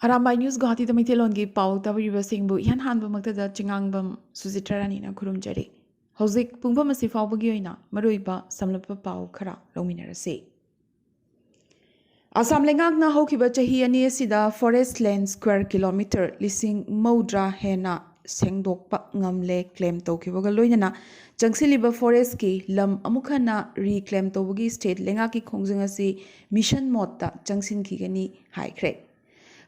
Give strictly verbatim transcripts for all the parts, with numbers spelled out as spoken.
Arambai news ꯒꯨꯋꯥꯍꯥꯇꯤꯗ ꯃꯩꯇꯩꯂꯣꯟꯒꯤ ꯄꯥꯎ ꯇꯥꯕꯤꯔꯤꯕꯁꯤꯡꯕꯨ ꯏꯍꯥꯟ ꯍꯥꯟꯕꯃꯛꯇꯗ ꯆꯤꯉꯥꯡꯕꯝ ꯁꯨꯖꯤꯇ꯭ꯔꯥ ꯔꯥꯅꯤꯅ ꯈꯨꯔꯨꯝꯖꯔꯤ꯫ ꯍꯧꯖꯤꯛ ꯄꯨꯡꯐꯝ ꯑꯁꯤ ꯐꯥꯎꯕꯒꯤ ꯑꯣꯏꯅ ꯃꯔꯨꯑꯣꯏꯕ ꯁꯝꯂꯞꯄ ꯄꯥꯎ ꯈꯔ ꯂꯧꯃꯤꯟꯅꯔꯁꯤ꯫ ꯑꯁꯥꯝ ꯂꯩꯉꯥꯛꯅ ꯍꯧꯈꯤꯕ ꯆꯍꯤ ꯑꯅꯤ ꯑꯁꯤꯗ forest land square kilometre ꯂꯤꯁꯤꯡ ꯃꯧꯗ꯭ꯔꯥ ꯍꯦꯟꯅ ꯁꯦꯡꯗꯣꯛꯄ ꯉꯝꯂꯦ claim ꯇꯧꯈꯤꯕꯒ ꯂꯣꯏꯅꯅ ꯆꯪꯁꯤꯜꯂꯤꯕ forestꯀꯤ ꯂꯝ ꯑꯃꯨꯛ ꯍꯟꯅ reclaim ꯇꯧꯕꯒꯤ state ꯂꯩꯉꯥꯛꯀꯤ ꯈꯣꯡꯖꯪ ꯑꯁꯤ mission modeꯇ ꯆꯪꯁꯤꯟꯈꯤꯒꯅꯤ ꯍꯥꯏꯈ꯭ꯔꯦ꯫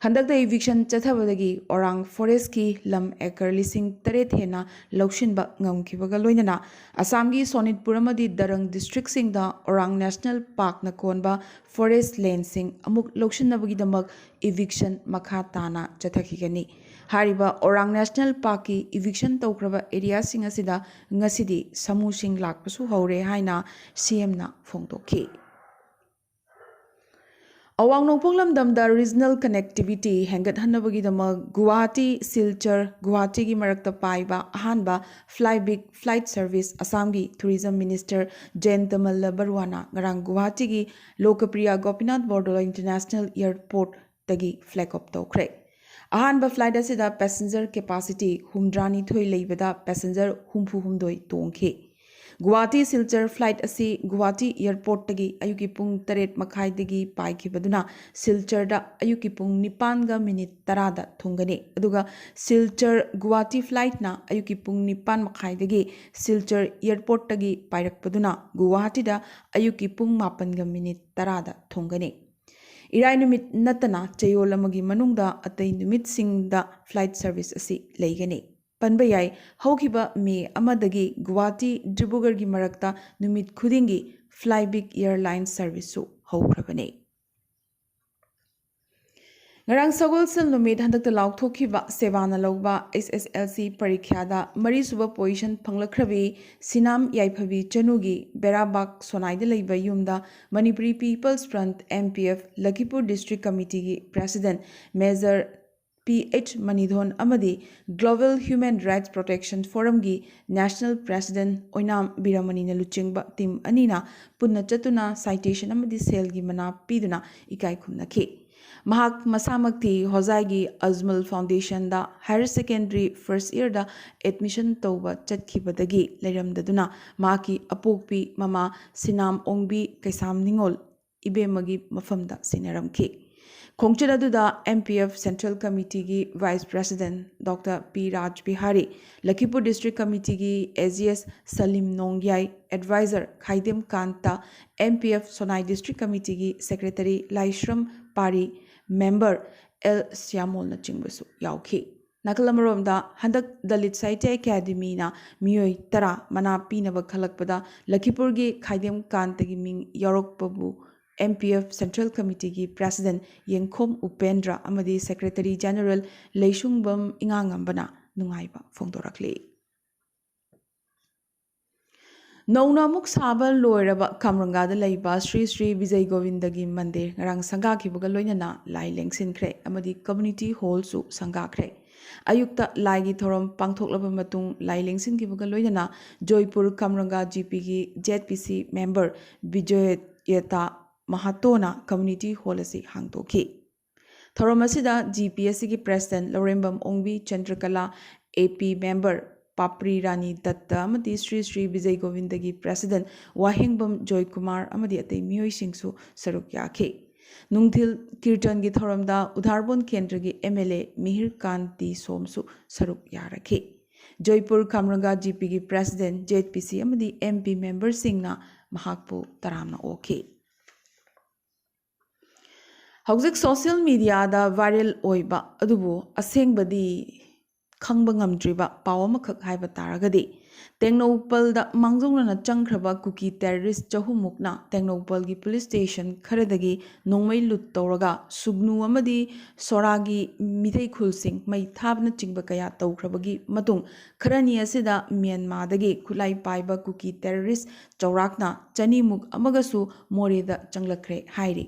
ꯍꯟꯗꯛꯇ eviction ꯆꯠꯊꯕꯗꯒꯤ ꯑꯣꯔꯥꯡ forestꯀꯤ ꯂꯝ acre ꯂꯤꯁꯤꯡ ꯇꯔꯦꯠ ꯍꯦꯟꯅ ꯂꯧꯁꯤꯟꯕ ꯉꯝꯈꯤꯕꯒ ꯂꯣꯏꯅꯅ ꯑꯁꯥꯝꯒꯤ ꯁꯣꯅꯤꯠꯄꯨꯔ ꯑꯃꯗꯤ ꯗꯔꯪ districtꯁꯤꯡꯗ ꯑꯣꯔꯥꯡ National Parkꯅ ꯀꯣꯟꯕ forest landꯁꯤꯡ ꯑꯃꯨꯛ ꯂꯧꯁꯤꯟꯅꯕꯒꯤꯗꯃꯛ eviction ꯃꯈꯥ ꯇꯥꯅ ꯆꯠꯊꯈꯤꯒꯅꯤ꯫ ꯍꯥꯏꯔꯤꯕ ꯑꯣꯔꯥꯡ National Parkꯀꯤ eviction ꯇꯧꯈ꯭ꯔꯕ areaꯁꯤꯡ ꯑꯁꯤꯗ ꯉꯁꯤꯗꯤ ꯁꯥꯃꯨꯁꯤꯡ ꯂꯥꯛꯄꯁꯨ ꯍꯧꯔꯦ ꯍꯥꯏꯅ CMꯅ ꯐꯣꯡꯗꯣꯛꯈꯤ꯫ ꯑꯋꯥꯡ ꯅꯣꯡꯄꯣꯛ ꯂꯝꯗꯝꯗ regional connectivity ꯍꯦꯟꯒꯠꯍꯟꯅꯕꯒꯤꯗꯃꯛ ꯒꯨꯋꯥꯍꯥꯇꯤ, ꯁꯤꯜꯆꯔ, ꯒꯨꯋꯥꯍꯥꯇꯤꯒꯤ ꯃꯔꯛꯇ ꯄꯥꯏꯕ ꯑꯍꯥꯟꯕ Fly Big flight service ꯑꯁꯥꯝꯒꯤ tourism minister ꯖꯌꯟꯇ ꯃꯜꯂ ꯕꯔꯨꯋꯥꯅ ꯉꯔꯥꯡ ꯒꯨꯋꯥꯍꯥꯇꯤꯒꯤ ꯂꯣꯀꯄ꯭ꯔꯤꯌꯥ ꯒꯣꯄꯤꯅꯥꯊ ꯕꯣꯔꯗꯣꯂꯦ International Airportꯇꯒꯤ flag off ꯇꯧꯈ꯭ꯔꯦ꯫ ꯑꯍꯥꯟꯕ flight ꯑꯁꯤꯗ passenger capacity ꯍꯨꯝꯗ꯭ꯔꯥꯅꯤꯊꯣꯏ ꯂꯩꯕꯗ passenger ꯍꯨꯝꯐꯨ ꯍꯨꯝꯗꯣꯏ ꯇꯣꯡꯈꯤ꯫ ꯒꯨꯋꯥꯍꯥꯇꯤ ꯁꯤꯜꯆꯔ flight ꯑꯁꯤ ꯒꯨꯋꯥꯍꯥꯇꯤ airportꯇꯒꯤ ꯑꯌꯨꯛꯀꯤ ꯄꯨꯡ ꯇꯔꯦꯠ ꯃꯈꯥꯏꯗꯒꯤ ꯄꯥꯏꯈꯤꯕꯗꯨꯅ ꯁꯤꯜꯆꯔꯗ ꯑꯌꯨꯛꯀꯤ ꯄꯨꯡ ꯅꯤꯄꯥꯟꯒ minute ꯇꯔꯥꯗ ꯊꯨꯡꯒꯅꯤ꯫ ꯑꯗꯨꯒ ꯁꯤꯜꯆꯔ ꯒꯨꯋꯥꯍꯥꯇꯤ flightꯅ ꯑꯌꯨꯛꯀꯤ ꯄꯨꯡ ꯅꯤꯄꯥꯟ ꯃꯈꯥꯏꯗꯒꯤ ꯁꯤꯜꯆꯔ airportꯇꯒꯤ ꯄꯥꯏꯔꯛꯄꯗꯨꯅ ꯒꯨꯋꯥꯍꯥꯇꯤꯗ ꯑꯌꯨꯛꯀꯤ ꯄꯨꯡ ꯃꯥꯄꯟꯒ minute ꯇꯔꯥꯗ ꯊꯨꯡꯒꯅꯤ꯫ ꯏꯔꯥꯏ ꯅꯨꯃꯤꯠ ꯅꯠꯇꯅ ꯆꯌꯣꯜ ꯑꯃꯒꯤ ꯃꯅꯨꯡꯗ ꯑꯇꯩ ꯅꯨꯃꯤꯠꯁꯤꯡꯗ flight service ꯑꯁꯤ ꯂꯩꯒꯅꯤ꯫ ꯄꯟꯕ ꯌꯥꯏ, ꯍꯧꯈꯤꯕ ꯃꯦ ꯑꯃꯗꯒꯤ ꯒꯨꯋꯥꯍꯥꯇꯤ ꯗꯤꯕ꯭ꯔꯨꯒꯔꯒꯤ ꯃꯔꯛꯇ ꯅꯨꯃꯤꯠ ꯈꯨꯗꯤꯡꯒꯤ Fly Big airline serviceꯁꯨ ꯍꯧꯈ꯭ꯔꯕꯅꯤ꯫ ꯉꯔꯥꯡ ꯁꯒꯣꯜꯁꯦꯜ ꯅꯨꯃꯤꯠ ꯍꯟꯗꯛꯇ ꯂꯥꯎꯊꯣꯛꯈꯤꯕ ꯁꯦꯕꯥꯅ ꯂꯧꯕ HSLC ꯄꯔꯤꯈ꯭ꯌꯥꯗ ꯃꯔꯤꯁꯨꯕ position ꯐꯪꯂꯛꯈ꯭ꯔꯕꯤ ꯁꯤꯅꯥꯝ ꯌꯥꯏꯐꯕꯤ ꯆꯅꯨꯒꯤ ꯕꯦꯔꯥꯕꯥꯛ ꯁꯣꯅꯥꯏꯗ ꯂꯩꯕ ꯌꯨꯝꯗ Manipuri People's Front, MPF, ꯂꯈꯤꯄꯨꯔ district committeeꯒꯤ president Major P H ꯃꯅꯤꯙꯣꯟ ꯑꯃꯗꯤ Global Human Rights Protection Forumꯒꯤ national president ꯑꯣꯏꯅꯥꯝ ꯕꯤꯔꯃꯅꯤꯅ ꯂꯨꯆꯤꯡꯕ team ꯑꯅꯤꯅ ꯄꯨꯟꯅ ꯆꯠꯇꯨꯅ citation ꯑꯃꯗꯤ ꯁꯦꯜꯒꯤ ꯃꯅꯥ ꯄꯤꯗꯨꯅ ꯏꯀꯥꯏ ꯈꯨꯝꯅꯈꯤ꯫ ꯃꯍꯥꯛ ꯃꯁꯥꯃꯛꯇꯤ ꯍꯣꯖꯥꯏꯒꯤ ꯑꯖꯃꯜ ꯐꯥꯎꯟꯗꯦꯁꯟꯗ ꯍꯥꯌꯔ ꯁꯦꯀꯦꯟꯗꯔꯤ ꯐꯥꯔꯁ ꯏꯌꯔꯗ ꯑꯦꯗꯃꯤꯁꯟ ꯇꯧꯕ ꯆꯠꯈꯤꯕꯗꯒꯤ ꯂꯩꯔꯝꯗꯗꯨꯅ ꯃꯍꯥꯛꯀꯤ ꯑꯄꯣꯛꯄꯤ ꯃꯃꯥ ꯁꯤꯅꯥꯝ ꯑꯣꯡꯕꯤ ꯀꯩꯁꯥꯝ ꯅꯤꯉꯣꯜ ꯏꯕꯦꯝꯃꯒꯤ ꯃꯐꯝꯗ ꯁꯤꯟꯅꯔꯝꯈꯤ꯫ ꯈꯣꯡꯆꯠ ꯑꯗꯨꯗ M P F Central Committeeꯒꯤ Vice President Doctor P Raj Bihari, ꯂꯈꯤꯄꯨꯔ District Committeeꯒꯤ A G S Salim ꯅꯣꯡꯌꯥꯏ, Advisor Khaidem ꯀꯥꯟꯇ, M P F ꯁꯣꯅꯥꯏ District Committeeꯒꯤ Secretary ꯂꯥꯏꯁ꯭ꯔꯝ ꯄꯥꯔꯤ, Member L ꯁ꯭ꯌꯥꯃꯣꯜꯅꯆꯤꯡꯕꯁꯨ ꯌꯥꯎꯈꯤ꯫ ꯅꯥꯀꯜ ꯑꯃꯔꯣꯝꯗ, ꯍꯟꯗꯛ ꯗꯂꯤꯠ ꯁꯥꯍꯤꯇ꯭ꯌ ꯑꯦꯀꯥꯗꯦꯃꯤꯅ ꯃꯤꯑꯣꯏ ꯇꯔꯥ ꯃꯅꯥ ꯄꯤꯅꯕ ꯈꯜꯂꯛꯄꯗ ꯂꯈꯤꯄꯨꯔꯒꯤ ꯈꯥꯏꯗꯦꯝ ꯀꯥꯟꯇꯒꯤ ꯃꯤꯡ ꯌꯥꯎꯔꯛꯄꯕꯨ M P F Central Committeeꯒꯤ President ꯌꯦꯡꯈꯣꯝ ꯎꯄꯦꯟꯗ꯭ꯔ ꯑꯃꯗꯤ Secretary General ꯂꯩꯁꯨꯡꯕꯝ ꯏꯉꯥꯉꯝꯕꯅ ꯅꯨꯡꯉꯥꯏꯕ ꯐꯣꯡꯗꯣꯔꯛꯂꯤ꯫ ꯅꯧꯅ ꯑꯃꯨꯛ ꯁꯥꯕ ꯂꯣꯏꯔꯕ ꯈꯝꯔꯪꯒꯥꯗ ꯂꯩꯕ ꯁ꯭ꯔꯤ ꯁ꯭ꯔꯤ ꯕꯤꯖꯩ ꯒꯣꯕꯤꯟꯗꯒꯤ ꯃꯟꯗꯤꯔ ꯉꯔꯥꯡ ꯁꯪꯒꯥꯈꯤꯕꯒ ꯂꯣꯏꯅꯅ ꯂꯥꯏ ꯂꯦꯡꯁꯤꯟꯈ꯭ꯔꯦ ꯑꯃꯗꯤ community hallꯁꯨ ꯁꯪꯒꯥꯈ꯭ꯔꯦ꯫ ꯑꯌꯨꯛꯇ ꯂꯥꯏꯒꯤ ꯊꯧꯔꯝ ꯄꯥꯡꯊꯣꯛꯂꯕ ꯃꯇꯨꯡ ꯂꯥꯏ ꯂꯦꯡꯁꯤꯟꯈꯤꯕꯒ ꯂꯣꯏꯅꯅ Jaipur ꯈꯝꯔꯪꯒꯥ G Pꯒꯤ Z P C member ꯕꯤꯖꯣꯌꯇꯥ ꯃꯍꯥꯇꯣꯅ community hall ꯑꯁꯤ ꯍꯥꯡꯗꯣꯛꯈꯤ꯫ ꯊꯧꯔꯝ ꯑꯁꯤꯗ G P ꯑꯁꯤꯒꯤ President Laurembam Ongbi ꯆꯟꯗ꯭ꯔꯀꯂꯥ, A P member papri ꯔꯥꯅꯤ ꯗꯠꯇ ꯑꯃꯗꯤ ꯁ꯭ꯔꯤ ꯁ꯭ꯔꯤ ꯕꯤꯖꯩ ꯒꯣꯕꯤꯟꯗꯒꯤ President ꯋꯥꯍꯦꯡꯕꯝ ꯖꯣꯏꯀꯨꯃꯥꯔ ꯑꯃꯗꯤ ꯑꯇꯩ ꯃꯤꯑꯣꯏꯁꯤꯡꯁꯨ ꯁꯔꯨꯛ ꯌꯥꯈꯤ꯫ ꯅꯨꯡꯊꯤꯜ ꯀꯤꯔꯇꯟꯒꯤ ꯊꯧꯔꯝꯗ ꯎꯙꯥꯔꯕꯣꯟ ꯀꯦꯟꯗ꯭ꯔꯒꯤ M L A ꯃꯤꯍꯤꯔ ꯀꯥꯟꯇꯤ ꯁꯣꯝꯁꯨ ꯁꯔꯨꯛ ꯌꯥꯔꯛꯈꯤ꯫ Jaipur ꯈꯥꯝꯔꯪꯒꯥ G Pꯒꯤ President, Z P C ꯑꯃꯗꯤ M P memberꯁꯤꯡꯅ ꯃꯍꯥꯛꯄꯨ ꯇꯔꯥꯝꯅ ꯑꯣꯛꯈꯤ꯫ ꯍꯧꯖꯤꯛ social mediaꯗ viral ꯑꯣꯏꯕ ꯑꯗꯨꯕꯨ ꯑꯁꯦꯡꯕꯗꯤ ꯈꯪꯕ ꯉꯝꯗ꯭ꯔꯤꯕ ꯄꯥꯎ ꯑꯃꯈꯛ ꯍꯥꯏꯕ ꯇꯥꯔꯒꯗꯤ, ꯇꯦꯡꯅꯧꯄꯜꯗ ꯃꯥꯡꯖꯧꯅꯅ ꯆꯪꯈ꯭ꯔꯕ ꯀꯨꯀꯤ terrorist ꯆꯍꯨꯝꯃꯨꯛꯅ ꯇꯦꯡꯅꯧꯄꯜꯒꯤ police station ꯈꯔꯗꯒꯤ ꯅꯣꯡꯃꯩ ꯂꯨꯠ ꯇꯧꯔꯒ ꯁꯨꯒꯅꯨ ꯑꯃꯗꯤ ꯁꯣꯔꯥꯒꯤ ꯃꯤꯇꯩ ꯈꯨꯜꯁꯤꯡ ꯃꯩ ꯊꯥꯕꯅꯆꯤꯡꯕ ꯀꯌꯥ ꯇꯧꯈ꯭ꯔꯕꯒꯤ ꯃꯇꯨꯡ, ꯈꯔꯅꯤ ꯑꯁꯤꯗ ꯃ꯭ꯌꯥꯟꯃꯥꯔꯗꯒꯤ ꯈꯨꯠꯂꯥꯏ ꯄꯥꯏꯕ ꯀꯨꯀꯤ terrorist ꯆꯥꯎꯔꯥꯛꯅ ꯆꯅꯤꯃꯨꯛ ꯑꯃꯒꯁꯨ ꯃꯣꯔꯦꯗ ꯆꯪꯂꯛꯈ꯭ꯔꯦ ꯍꯥꯏꯔꯤ꯫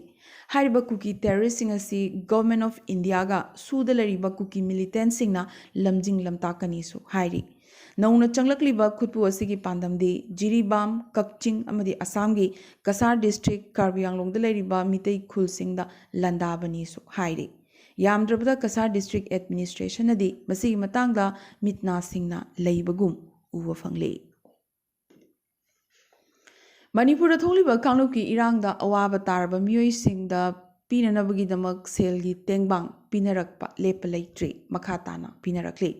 ꯍꯥꯏꯔꯤꯕ ꯀꯨꯀꯤ terroristꯁꯤꯡ ꯑꯁꯤ Government of Indiaꯒ ꯁꯨꯗ ꯂꯩꯔꯤꯕ ꯀꯨꯀꯤ militantꯁꯤꯡꯅ ꯂꯝꯖꯤꯡ ꯂꯝꯇꯥꯛꯀꯅꯤꯁꯨ ꯍꯥꯏꯔꯤ꯫ ꯅꯧꯅ ꯆꯪꯂꯛꯂꯤꯕ ꯈꯨꯠꯄꯨ ꯑꯁꯤꯒꯤ ꯄꯥꯟꯗꯝꯗꯤ ꯖꯤꯔꯤꯕꯥꯝ, ꯀꯛꯆꯤꯡ ꯑꯃꯗꯤ ꯑꯁꯥꯝꯒꯤ ꯀꯁꯥꯔ ꯗꯤꯁꯇ꯭ꯔꯤꯛ, ꯀꯥꯔꯕꯤ ꯑꯥꯡꯂꯣꯡꯗ ꯂꯩꯔꯤꯕ ꯃꯤꯇꯩ ꯈꯨꯜꯁꯤꯡꯗ ꯂꯥꯟꯗꯥꯕꯅꯤꯁꯨ ꯍꯥꯏꯔꯤ꯫ ꯌꯥꯝꯗ꯭ꯔꯕꯗ ꯀꯁꯥꯔ ꯗꯤꯁꯇ꯭ꯔꯤꯛ ꯑꯦꯗꯃꯤꯅꯤꯁꯇ꯭ꯔꯦꯁꯟꯅꯗꯤ ꯃꯁꯤꯒꯤ ꯃꯇꯥꯡꯗ ꯃꯤꯠ ꯅꯥ ꯁꯤꯡꯅ ꯂꯩꯕꯒꯨꯝ ꯎꯕ ꯐꯪꯂꯤ꯫ ꯃꯅꯤꯄꯨꯔꯗ ꯊꯣꯛꯂꯤꯕ ꯀꯥꯡꯂꯨꯞꯀꯤ ꯏꯔꯥꯡꯗ ꯑꯋꯥꯕ ꯇꯥꯔꯕ ꯃꯤꯑꯣꯏꯁꯤꯡꯗ ꯄꯤꯅꯅꯕꯒꯤꯗꯃꯛ ꯁꯦꯜꯒꯤ ꯇꯦꯡꯕꯥꯡ ꯄꯤꯅꯔꯛꯄ ꯂꯦꯞꯄ ꯂꯩꯇ꯭ꯔꯤ, ꯃꯈꯥ ꯇꯥꯅ ꯄꯤꯅꯔꯛꯂꯤ꯫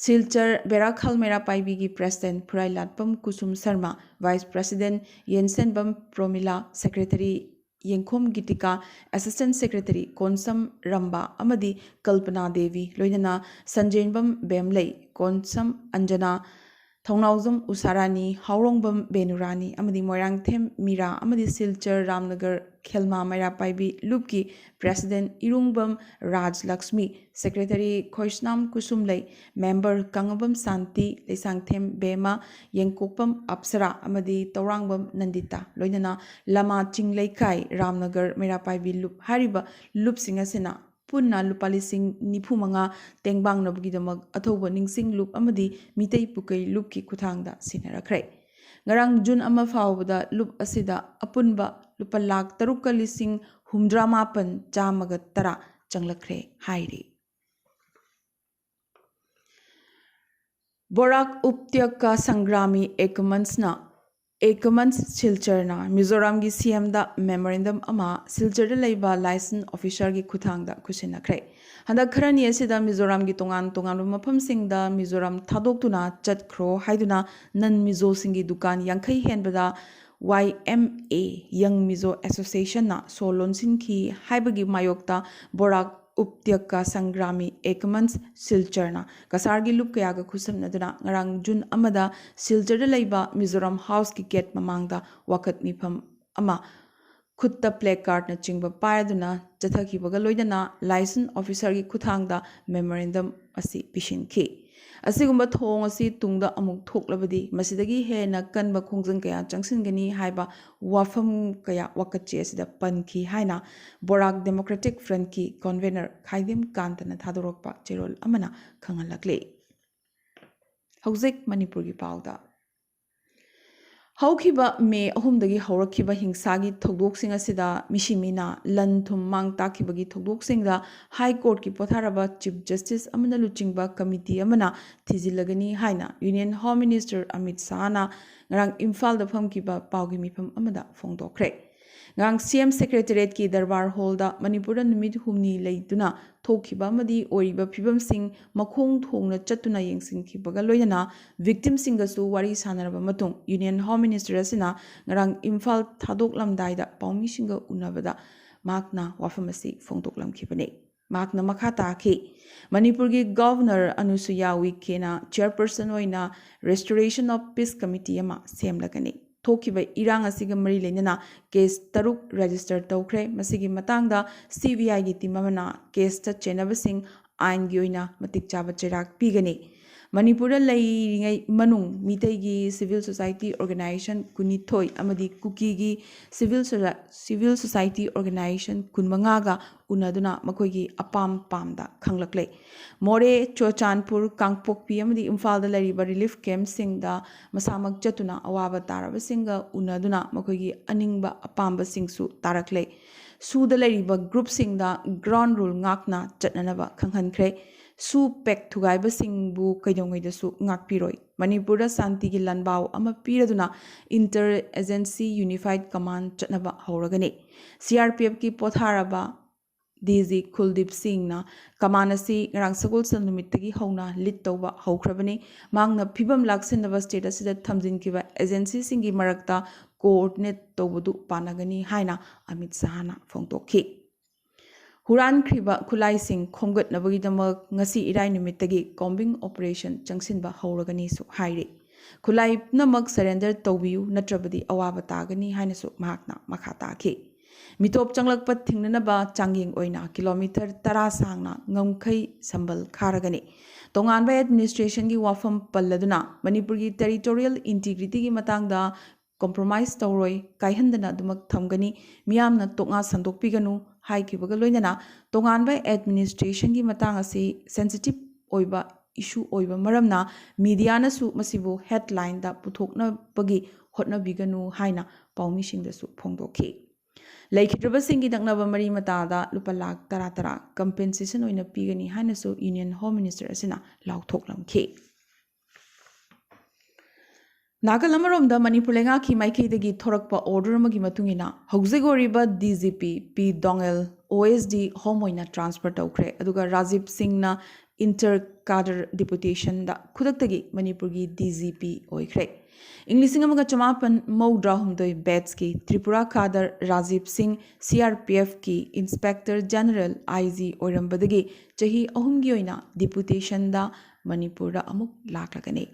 ꯁꯤꯜꯆꯔ ꯕꯦꯔꯥꯈꯜ ꯃꯩꯔꯥ ꯄꯥꯏꯕꯤꯒꯤ president Phurailatpam Kusum Sharma, vice president Yensenbam Promila, secretary Yengkhom Gitika, assistant secretary Konsam Rambha ꯑꯃꯗꯤ ꯀꯜꯄꯅꯥ ꯗꯦꯕꯤ, ꯂꯣꯏꯅꯅ ꯁꯟꯖꯦꯟꯕꯝ ꯕꯦꯝꯂꯩ, ꯀꯣꯟꯁꯝ ꯑꯟꯖꯅꯥ, ꯊꯧꯅꯥꯎꯖꯝ ꯎꯁꯥꯔꯥꯅꯤ, ꯍꯥꯎꯔꯣꯡꯕꯝ ꯕꯦꯅꯨꯔꯥꯅꯤ ꯑꯃꯗꯤ ꯃꯣꯏꯔꯥꯡꯊꯦꯝ ꯃꯤꯔꯥ ꯑꯃꯗꯤ ꯁꯤꯜꯆꯔ ꯔꯥꯝꯅꯒꯔ ꯈꯦꯜꯃꯥ ꯃꯩꯔꯥ ꯄꯥꯏꯕꯤ ꯂꯨꯞꯀꯤ ꯄ꯭ꯔꯦꯁꯤꯗꯦꯟ ꯏꯔꯨꯡꯕꯝ ꯔꯥꯖ ꯂꯛꯁꯃꯤ, ꯁꯦꯀ꯭ꯔꯦꯇꯔꯤ ꯈꯣꯏꯁꯅꯥꯝ ꯀꯨꯁꯨꯝꯂꯩ, ꯃꯦꯝꯕꯔ ꯀꯪꯉꯕꯝ ꯁꯥꯟꯇꯤ, ꯂꯩꯁꯥꯡꯊꯦꯝ ꯕꯦꯃꯥ, ꯌꯦꯡꯀꯣꯛꯄꯝ ꯑꯞꯁꯔꯥ ꯑꯃꯗꯤ ꯇꯧꯔꯥꯡꯕꯝ ꯅꯟꯗꯤꯇꯥ, ꯂꯣꯏꯅꯅ ꯂꯃꯥ ꯆꯤꯡ ꯂꯩꯀꯥꯏ ꯔꯥꯝꯅꯒꯔ ꯃꯩꯔꯥ ꯄꯥꯏꯕꯤ ꯂꯨꯞ ꯍꯥꯏꯔꯤꯕ ꯂꯨꯞꯁꯤꯡ ꯑꯁꯤꯅ ꯄꯨꯟꯅ ꯂꯨꯄꯥ ꯂꯤꯁꯤꯡ ꯅꯤꯐꯨ ꯃꯉꯥ ꯇꯦꯡꯕꯥꯡꯅꯕꯒꯤꯗꯃꯛ ꯑꯊꯧꯕ ꯅꯤꯡꯁꯤꯡ ꯂꯨꯞ ꯑꯃꯗꯤ ꯃꯤꯇꯩ ꯄꯨꯀꯩ ꯂꯨꯞꯀꯤ ꯈꯨꯠꯊꯥꯡꯗ ꯁꯤꯟꯅꯔꯛꯈ꯭ꯔꯦ꯫ ꯉꯔꯥꯡ ꯖꯨꯟ ꯑꯃ ꯐꯥꯎꯕꯗ ꯂꯨꯞ ꯑꯁꯤꯗ ꯑꯄꯨꯟꯕ ꯂꯨꯄꯥ ꯂꯥꯈ ꯇꯔꯨꯛꯀ ꯂꯤꯁꯤꯡ ꯍꯨꯝꯗ꯭ꯔꯥ ꯃꯥꯄꯟ ꯆꯥꯝꯃꯒ ꯇꯔꯥ ꯆꯪꯂꯛꯈ꯭ꯔꯦ ꯍꯥꯏꯔꯤ꯫ ꯕꯣꯔꯥꯛ ꯎꯞꯇ꯭ꯌꯀ ꯁꯪꯒ꯭ꯔꯥꯃꯤ ꯑꯦꯀꯃꯟꯁꯅ, ꯑꯦꯀꯃꯟꯁ ꯁꯤꯜꯆꯔꯅ ꯃꯤꯖꯣꯔꯥꯝꯒꯤ ꯁꯤ ꯑꯦꯝꯗ ꯃꯦꯃꯣꯔꯦꯟꯗꯝ ꯑꯃ ꯁꯤꯜꯆꯔꯗ ꯂꯩꯕ ꯂꯥꯏꯁꯟ ꯑꯣꯐꯤꯁꯔꯒꯤ ꯈꯨꯠꯊꯥꯡꯗ ꯈꯨꯠꯁꯤꯟꯅꯈ꯭ꯔꯦ꯫ ꯍꯟꯗꯛ ꯈꯔꯅꯤ ꯑꯁꯤꯗ ꯃꯤꯖꯣꯔꯥꯝꯒꯤ ꯇꯣꯉꯥꯟ ꯇꯣꯉꯥꯟꯕ ꯃꯐꯝꯁꯤꯡꯗ ꯃꯤꯖꯣꯔꯥꯝ ꯊꯥꯗꯣꯛꯇꯨꯅ ꯆꯠꯈ꯭ꯔꯣ ꯍꯥꯏꯗꯨꯅ ꯅꯟ ꯃꯤꯖꯣꯁꯤꯡꯒꯤ ꯗꯨꯀꯥꯟ ꯌꯥꯡꯈꯩ ꯍꯦꯟꯕꯗ ꯋꯥꯏ ꯑꯦꯝ ꯑꯦ, ꯌꯪ ꯃꯤꯖꯣ ꯑꯦꯁꯣꯁꯤꯌꯦꯁꯟꯅ ꯁꯣ ꯂꯣꯟꯁꯤꯟꯈꯤ ꯍꯥꯏꯕꯒꯤ ꯃꯥꯌꯣꯛꯇ ꯕꯣꯔꯥꯛ ꯎꯞꯇ꯭ꯌꯀ ꯁꯪꯒ꯭ꯔꯥꯃꯤ ꯑꯦꯀꯃꯟꯁ ꯁꯤꯜꯆꯔꯅ ꯀꯁꯥꯔꯒꯤ ꯂꯨꯞ ꯀꯌꯥꯒ ꯈꯨꯠꯁꯝꯅꯗꯨꯅ ꯉꯔꯥꯡ ꯖꯨꯟ ꯑꯃꯗ ꯁꯤꯜꯆꯔꯗ ꯂꯩꯕ ꯃꯤꯖꯣꯔꯥꯝ ꯍꯥꯎꯁꯀꯤ ꯒꯦꯠ ꯃꯃꯥꯡꯗ ꯋꯥꯀꯠ ꯃꯤꯐꯝ ꯑꯃ ꯈꯨꯠꯇ ꯄ꯭ꯂꯦ ꯀꯥꯔꯠꯅꯆꯤꯡꯕ ꯄꯥꯏꯗꯨꯅ ꯆꯠꯊꯈꯤꯕꯒ ꯂꯣꯏꯅꯅ ꯂꯥꯏꯁꯟ ꯑꯣꯐꯤꯁꯔꯒꯤ ꯈꯨꯠꯊꯥꯡꯗ ꯃꯦꯃꯣꯔꯦꯟꯗꯝ ꯑꯁꯤ ꯄꯤꯁꯤꯟꯈꯤ꯫ ꯑꯁꯤꯒꯨꯝꯕ ꯊꯧꯑꯣꯡ ꯑꯁꯤ ꯇꯨꯡꯗ ꯑꯃꯨꯛ ꯊꯣꯛꯂꯕꯗꯤ ꯃꯁꯤꯗꯒꯤ ꯍꯦꯟꯅ ꯀꯟꯕ ꯈꯣꯡꯖꯪ ꯀꯌꯥ ꯆꯪꯁꯤꯟꯒꯅꯤ ꯍꯥꯏꯕ ꯋꯥꯐꯝ ꯀꯌꯥ ꯋꯥꯀꯠꯆꯦ ꯑꯁꯤꯗ ꯄꯟꯈꯤ ꯍꯥꯏꯅ ꯕꯣꯔꯥꯛ ꯗꯦꯃꯣꯀ꯭ꯔꯦꯇꯤꯛ ꯐ꯭ꯔꯟꯠꯀꯤ ꯀꯟꯚꯦꯅꯔ ꯈꯥꯏꯗꯤꯝ ꯀꯥꯟꯇꯅ ꯊꯥꯗꯣꯔꯛꯄ ꯆꯦꯔꯣꯜ ꯑꯃꯅ ꯈꯪꯍꯜꯂꯛꯂꯤ꯫ ꯍꯧꯖꯤꯛ ꯃꯅꯤꯄꯨꯔꯒꯤ ꯄꯥꯎꯗ꯫ ꯍꯧꯈꯤꯕ ꯃꯦ ꯑꯍꯨꯝꯗꯒꯤ ꯍꯧꯔꯛꯈꯤꯕ ꯍꯤꯡꯁꯥꯒꯤ ꯊꯧꯗꯣꯛꯁꯤꯡ ꯑꯁꯤꯗ ꯃꯤꯁꯤ ꯃꯤꯅꯥ, ꯂꯟ ꯊꯨꯝ ꯃꯥꯡ ꯇꯥꯛꯈꯤꯕꯒꯤ ꯊꯧꯗꯣꯛꯁꯤꯡꯗ ꯍꯥꯏ ꯀꯣꯔꯠꯀꯤ ꯄꯣꯊꯥꯔꯕ ꯆꯤꯐ ꯖꯁꯇꯤꯁ ꯑꯃꯅ ꯂꯨꯆꯤꯡꯕ ꯀꯃꯤꯇꯤ ꯑꯃꯅ ꯊꯤꯖꯤꯜꯂꯒꯅꯤ ꯍꯥꯏꯅ ꯌꯨꯅꯤꯌꯟ ꯍꯣꯝ ꯃꯤꯅꯤꯁꯇꯔ ꯑꯃꯤꯠ ꯁꯥꯍꯅ ꯉꯔꯥꯡ ꯏꯝꯐꯥꯜꯗ ꯐꯝꯈꯤꯕ ꯄꯥꯎꯒꯤ ꯃꯤꯐꯝ ꯑꯃꯗ ꯐꯣꯡꯗꯣꯛꯈ꯭ꯔꯦ꯫ ꯉꯔꯥꯡ ꯁꯤ ꯑꯦꯝ ꯁꯦꯀ꯭ꯔꯦꯇꯔꯤꯌꯦꯠꯀꯤ ꯗꯔꯕꯥꯔ ꯍꯣꯜꯗ ꯃꯅꯤꯄꯨꯔꯗ ꯅꯨꯃꯤꯠ ꯍꯨꯝꯅꯤ ꯂꯩꯗꯨꯅ ꯊꯣꯛꯈꯤꯕ ꯑꯃꯗꯤ ꯑꯣꯏꯔꯤꯕ ꯐꯤꯕꯝꯁꯤꯡ ꯃꯈꯣꯡ ꯊꯣꯡꯅ ꯆꯠꯇꯨꯅ ꯌꯦꯡꯁꯤꯟꯈꯤꯕꯒ ꯂꯣꯏꯅꯅ ꯚꯤꯛꯇꯤꯝꯁꯤꯡꯒꯁꯨ ꯋꯥꯔꯤ ꯁꯥꯟꯅꯔꯕ ꯃꯇꯨꯡ ꯌꯨꯅꯤꯌꯟ ꯍꯣꯝ ꯃꯤꯅꯤꯁꯇꯔ ꯑꯁꯤꯅ ꯉꯔꯥꯡ ꯏꯝꯐꯥꯜ ꯊꯥꯗꯣꯛꯂꯝꯗꯥꯏꯗ ꯄꯥꯎꯃꯤꯁꯤꯡꯒ ꯎꯅꯕꯗ ꯃꯍꯥꯛꯅ ꯋꯥꯐꯝ ꯑꯁꯤ ꯐꯣꯡꯗꯣꯛꯂꯝꯈꯤꯕꯅꯤ꯫ ꯃꯍꯥꯛꯅ ꯃꯈꯥ ꯇꯥꯈꯤ, ꯃꯅꯤꯄꯨꯔꯒꯤ ꯒꯚꯔꯅꯔ ꯑꯅꯨꯁꯨꯌꯥ ꯎꯏꯀꯦꯅ ꯆꯤꯌꯔꯄꯔꯁꯟ ꯑꯣꯏꯅ Restoration of Peace Committee ꯑꯃ ꯁꯦꯝꯂꯒꯅꯤ꯫ ꯊꯣꯛꯈꯤꯕ ꯏꯔꯥꯡ ꯑꯁꯤꯒ ꯃꯔꯤ ꯂꯩꯅꯅ ꯀꯦꯁ ꯇꯔꯨꯛ ꯔꯦꯖꯤꯁꯇꯔ ꯇꯧꯈ꯭ꯔꯦ꯫ ꯃꯁꯤꯒꯤ ꯃꯇꯥꯡꯗ ꯁꯤ ꯕꯤ ꯑꯥꯏꯒꯤ ꯇꯤꯝ ꯑꯃꯅ ꯀꯦꯁꯇ ꯆꯦꯟꯅꯕꯁꯤꯡ ꯑꯥꯏꯟꯒꯤ ꯑꯣꯏꯅ ꯃꯇꯤꯛ ꯆꯥꯕ ꯆꯩꯔꯥꯛ ꯄꯤꯒꯅꯤ꯫ ꯃꯅꯤꯄꯨꯔꯗ ꯂꯩꯔꯤꯉꯩ ꯃꯅꯨꯡ ꯃꯤꯇꯩꯒꯤ ꯁꯤꯚꯤꯜ ꯁꯣꯁꯥꯏꯇꯤ ꯑꯣꯔꯒꯅꯥꯏꯖꯦꯁꯟ ꯀꯨꯟꯅꯤꯊꯣꯏ ꯑꯃꯗꯤ ꯀꯨꯀꯤꯒꯤ ꯁꯤꯚꯤꯜ ꯁꯣꯁꯥ-, ꯁꯤꯚꯤꯜ ꯁꯣꯁꯥꯏꯇꯤ ꯑꯣꯔꯒꯅꯥꯏꯖꯦꯁꯟ ꯀꯨꯟꯃꯉꯥꯒ ꯎꯅꯗꯨꯅ ꯃꯈꯣꯏꯒꯤ ꯑꯄꯥꯝ ꯄꯥꯝꯗ ꯈꯪꯂꯛꯂꯦ꯫ ꯃꯣꯔꯦ, ꯆꯨꯔꯆꯥꯟꯄꯨꯔ, ꯀꯥꯡꯄꯣꯛꯄꯤ ꯑꯃꯗꯤ ꯏꯝꯐꯥꯜꯗ ꯂꯩꯔꯤꯕ ꯔꯤꯂꯤꯐ ꯀꯦꯝꯞꯁꯤꯡꯗ ꯃꯁꯥꯃꯛ ꯆꯠꯇꯨꯅ ꯑꯋꯥꯕ ꯇꯥꯔꯕꯁꯤꯡꯒ ꯎꯅꯗꯨꯅ ꯃꯈꯣꯏꯒꯤ ꯑꯅꯤꯡꯕ ꯑꯄꯥꯝꯕꯁꯤꯡꯁꯨ ꯇꯥꯔꯛꯂꯦ꯫ ꯁꯨꯗ ꯂꯩꯔꯤꯕ ꯒ꯭ꯔꯨꯞꯁꯤꯡꯗ ꯒ꯭ꯔꯥꯎꯟ ꯔꯨꯜ ꯉꯥꯛꯅ ꯆꯠꯅꯅꯕ ꯈꯪꯍꯟꯈ꯭ꯔꯦ꯫ ꯁꯨ ꯄꯦꯛ ꯊꯨꯒꯥꯏꯕꯁꯤꯡꯕꯨ ꯀꯩꯗꯧꯉꯩꯗꯁꯨ ꯉꯥꯛꯄꯤꯔꯣꯏ꯫ ꯃꯅꯤꯄꯨꯔꯗ ꯁꯥꯟꯇꯤꯒꯤ ꯂꯥꯟꯕꯥꯎ ꯑꯃ ꯄꯤꯔꯗꯨꯅ ꯏꯟꯇꯔ ꯑꯦꯖꯦꯟꯁꯤ ꯌꯨꯅꯤꯐꯥꯏꯗ ꯀꯃꯥꯟꯗ ꯆꯠꯅꯕ ꯍꯧꯔꯒꯅꯤ꯫ ꯁꯤ ꯑꯥꯔ ꯄꯤ ꯑꯦꯐꯀꯤ ꯄꯣꯊꯥꯔꯕ ꯗꯤ ꯖꯤ ꯀꯨꯜꯗꯤꯞ ꯁꯤꯡꯅ ꯀꯃꯥꯟ ꯑꯁꯤ ꯉꯔꯥꯡ ꯁꯒꯣꯜꯁꯦꯜ ꯅꯨꯃꯤꯠꯇꯒꯤ ꯍꯧꯅ ꯂꯤꯗ ꯇꯧꯕ ꯍꯧꯈ꯭ꯔꯕꯅꯤ꯫ ꯃꯍꯥꯛꯅ ꯐꯤꯕꯝ ꯂꯥꯛꯁꯤꯟꯅꯕ ꯁ꯭ꯇꯦꯠ ꯑꯁꯤꯗ ꯊꯝꯖꯤꯟꯈꯤꯕ ꯑꯦꯖꯦꯟꯁꯤꯁꯤꯡꯒꯤ ꯃꯔꯛꯇ ꯀꯣꯑꯣꯔꯗꯤꯅꯦꯠ ꯇꯧꯕꯗꯨ ꯄꯥꯟꯅꯒꯅꯤ ꯍꯥꯏꯅ ꯑꯃꯤꯠ ꯁꯥꯍꯅ ꯐꯣꯡꯗꯣꯛꯈꯤ꯫ ꯍꯨꯔꯥꯟꯈ꯭ꯔꯤꯕ ꯈꯨꯠꯂꯥꯏꯁꯤꯡ ꯈꯣꯝꯒꯠꯅꯕꯒꯤꯗꯃꯛ ꯉꯁꯤ ꯏꯔꯥꯏ ꯅꯨꯃꯤꯠꯇꯒꯤ ꯀꯣꯝꯕꯤꯡ ꯑꯣꯄꯔꯦꯁꯟ ꯆꯪꯁꯤꯟꯕ ꯍꯧꯔꯒꯅꯤꯁꯨ ꯍꯥꯏꯔꯤ꯫ ꯈꯨꯠꯂꯥꯏ ꯄꯨꯝꯅꯃꯛ ꯁꯔꯦꯟꯗꯔ ꯇꯧꯕꯤꯌꯨ, ꯅꯠꯇ꯭ꯔꯕꯗꯤ ꯑꯋꯥꯕ ꯇꯥꯒꯅꯤ ꯍꯥꯏꯅꯁꯨ ꯃꯍꯥꯛꯅ ꯃꯈꯥ ꯇꯥꯈꯤ꯫ ꯃꯤꯇꯣꯞ ꯆꯪꯂꯛꯄ ꯊꯤꯡꯅꯅꯕ ꯆꯥꯡꯌꯦꯡ ꯑꯣꯏꯅ ꯀꯤꯂꯣꯃꯤꯇꯔ ꯇꯔꯥ ꯁꯥꯡꯅ ꯉꯝꯈꯩ ꯁꯝꯕꯜ ꯈꯥꯔꯒꯅꯤ꯫ ꯇꯣꯉꯥꯟꯕ ꯑꯦꯗꯃꯤꯅꯤꯁꯇ꯭ꯔꯦꯁꯟꯒꯤ ꯋꯥꯐꯝ ꯄꯜꯂꯗꯨꯅ ꯃꯅꯤꯄꯨꯔꯒꯤ ꯇꯦꯔꯤꯇꯣꯔꯤꯌꯦꯜ ꯏꯟꯇꯤꯒ꯭ꯔꯤꯇꯤꯒꯤ ꯃꯇꯥꯡꯗ ꯀꯣꯝꯄ꯭ꯔꯣꯃꯥꯏꯖ ꯇꯧꯔꯣꯏ, ꯀꯥꯏꯍꯟꯗꯅ ꯑꯗꯨꯃꯛ ꯊꯝꯒꯅꯤ, ꯃꯤꯌꯥꯝꯅ ꯇꯣꯛꯉꯥ ꯁꯟꯗꯣꯛꯄꯤꯒꯅꯨ ꯍꯥꯏꯈꯤꯕꯒ ꯂꯣꯏꯅꯅ ꯇꯣꯉꯥꯟꯕ ꯑꯦꯗꯃꯤꯅꯤꯁꯇ꯭ꯔꯦꯁꯟꯒꯤ ꯃꯇꯥꯡ ꯑꯁꯤ ꯁꯦꯟꯁꯤꯇꯤꯚ ꯑꯣꯏꯕ issue ꯑꯣꯏꯕ ꯃꯔꯝꯅ mediaꯅꯁꯨ ꯃꯁꯤꯕꯨ headlineꯗ ꯄꯨꯊꯣꯛꯅꯕꯒꯤ ꯍꯣꯠꯅꯕꯤꯒꯅꯨ ꯍꯥꯏꯅ ꯄꯥꯎꯃꯤꯁꯤꯡꯗꯁꯨ ꯐꯣꯡꯗꯣꯛꯈꯤ꯫ ꯂꯩꯈꯤꯗ꯭ꯔꯕꯁꯤꯡꯒꯤ ꯅꯛꯅꯕ ꯃꯔꯤ ꯃꯇꯥꯗ ꯂꯨꯄꯥ ꯂꯥꯈ ꯇꯔꯥ ꯇꯔꯥ compensation ꯑꯣꯏꯅ ꯄꯤꯒꯅꯤ ꯍꯥꯏꯅꯁꯨ Union Home Minister ꯑꯁꯤꯅ ꯂꯥꯎꯊꯣꯛꯂꯝꯈꯤ꯫ ꯅꯥꯀꯜ ꯑꯃꯔꯣꯝꯗ ꯃꯅꯤꯄꯨꯔ ꯂꯩꯉꯥꯛꯀꯤ ꯃꯥꯏꯀꯩꯗꯒꯤ ꯊꯣꯔꯛꯄ order ꯑꯃꯒꯤ ꯃꯇꯨꯡ ꯏꯟꯅ ꯍꯧꯖꯤꯛ ꯑꯣꯏꯔꯤꯕ D G P P Dongel O S D Home ꯑꯣꯏꯅ transfer ꯇꯧꯈ꯭ꯔꯦ, ꯑꯗꯨꯒ ꯔꯥꯖꯤꯕ ꯁꯤꯡꯅ inter cadre deputationꯗ ꯈꯨꯗꯛꯇꯒꯤ ꯃꯅꯤꯄꯨꯔꯒꯤ D G P ꯑꯣꯏꯈ꯭ꯔꯦ꯫ ꯏꯪ ꯂꯤꯁꯤꯡ ꯑꯃꯒ ꯆꯃꯥꯄꯟ ꯃꯧꯗ꯭ꯔꯥ ꯍꯨꯝꯗꯣꯏ batchꯀꯤ ꯇ꯭ꯔꯤꯄꯨꯔꯥ cadre ꯔꯥꯖꯤꯕ ꯁꯤꯡ CRPFꯀꯤ Inspector General, I G, ꯑꯣꯏꯔꯝꯕꯗꯒꯤ ꯆꯍꯤ ꯑꯍꯨꯝꯒꯤ ꯑꯣꯏꯅ deputationꯗ ꯃꯅꯤꯄꯨꯔꯗ ꯑꯃꯨꯛ ꯂꯥꯛꯂꯒꯅꯤ꯫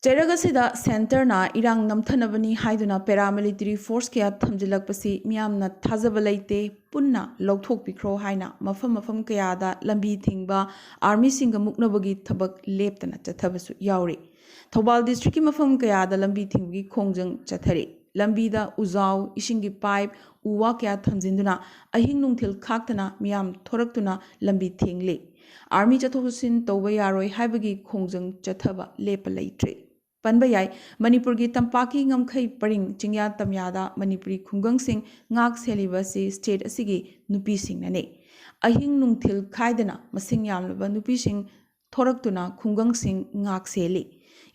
ꯆꯩꯔꯛ ꯑꯁꯤꯗ centreꯅ ꯏꯔꯥꯡ ꯅꯝꯊꯅꯕꯅꯤ ꯍꯥꯏꯗꯨꯅ paramilitary force ꯀꯌꯥ ꯊꯝꯖꯤꯜꯂꯛꯄꯁꯤ ꯃꯤꯌꯥꯝꯅ ꯊꯥꯖꯕ ꯂꯩꯇꯦ, ꯄꯨꯟꯅ ꯂꯧꯊꯣꯛꯄꯤꯈ꯭ꯔꯣ ꯍꯥꯏꯅ ꯃꯐꯝ ꯃꯐꯝ ꯀꯌꯥꯗ ꯂꯝꯕꯤ ꯊꯤꯡꯕ, armyꯁꯤꯡꯒ ꯃꯨꯛꯅꯕꯒꯤ ꯊꯕꯛ ꯂꯦꯞꯇꯅ ꯆꯠꯊꯕꯁꯨ ꯌꯥꯎꯔꯤ꯫ ꯊꯧꯕꯥꯜ districtꯀꯤ ꯃꯐꯝ ꯀꯌꯥꯗ ꯂꯝꯕꯤ ꯊꯤꯡꯕꯒꯤ ꯈꯣꯡꯖꯪ ꯆꯠꯊꯔꯤ꯫ ꯂꯝꯕꯤꯗ ꯎꯖꯥꯎ, ꯏꯁꯤꯡꯒꯤ pipe, ꯎ ꯋꯥ ꯀꯌꯥ ꯊꯝꯖꯤꯟꯗꯨꯅ ꯑꯍꯤꯡ ꯅꯨꯡꯊꯤꯜ ꯈꯥꯛꯇꯅ ꯃꯤꯌꯥꯝ ꯊꯣꯔꯛꯇꯨꯅ ꯂꯝꯕꯤ ꯊꯤꯡꯂꯤ꯫ Army ꯆꯠꯊꯣꯛ ꯆꯠꯁꯤꯟ ꯇꯧꯕ ꯌꯥꯔꯣꯏ ꯍꯥꯏꯕꯒꯤ ꯈꯣꯡꯖꯪ ꯆꯠꯊꯕ ꯂꯦꯞꯄ ꯂꯩꯇ꯭ꯔꯤ꯫ ꯄꯟꯕ ꯌꯥꯏ, ꯃꯅꯤꯄꯨꯔꯒꯤ ꯇꯝꯄꯥꯛꯀꯤ ꯉꯝꯈꯩ ꯄꯔꯤꯡ ꯆꯤꯡꯌꯥ ꯇꯝꯌꯥꯗ ꯃꯅꯤꯄꯨꯔꯤ ꯈꯨꯡꯒꯪꯁꯤꯡ ꯉꯥꯛ ꯁꯦꯜꯂꯤꯕ ꯑꯁꯤ state ꯑꯁꯤꯒꯤ ꯅꯨꯄꯤꯁꯤꯡꯅꯅꯤ꯫ ꯑꯍꯤꯡ ꯅꯨꯡꯊꯤꯜ ꯈꯥꯏꯗꯅ ꯃꯁꯤꯡ ꯌꯥꯝꯂꯕ ꯅꯨꯄꯤꯁꯤꯡ ꯊꯣꯔꯛꯇꯨꯅ ꯈꯨꯡꯒꯪꯁꯤꯡ ꯉꯥꯛ ꯁꯦꯜꯂꯤ꯫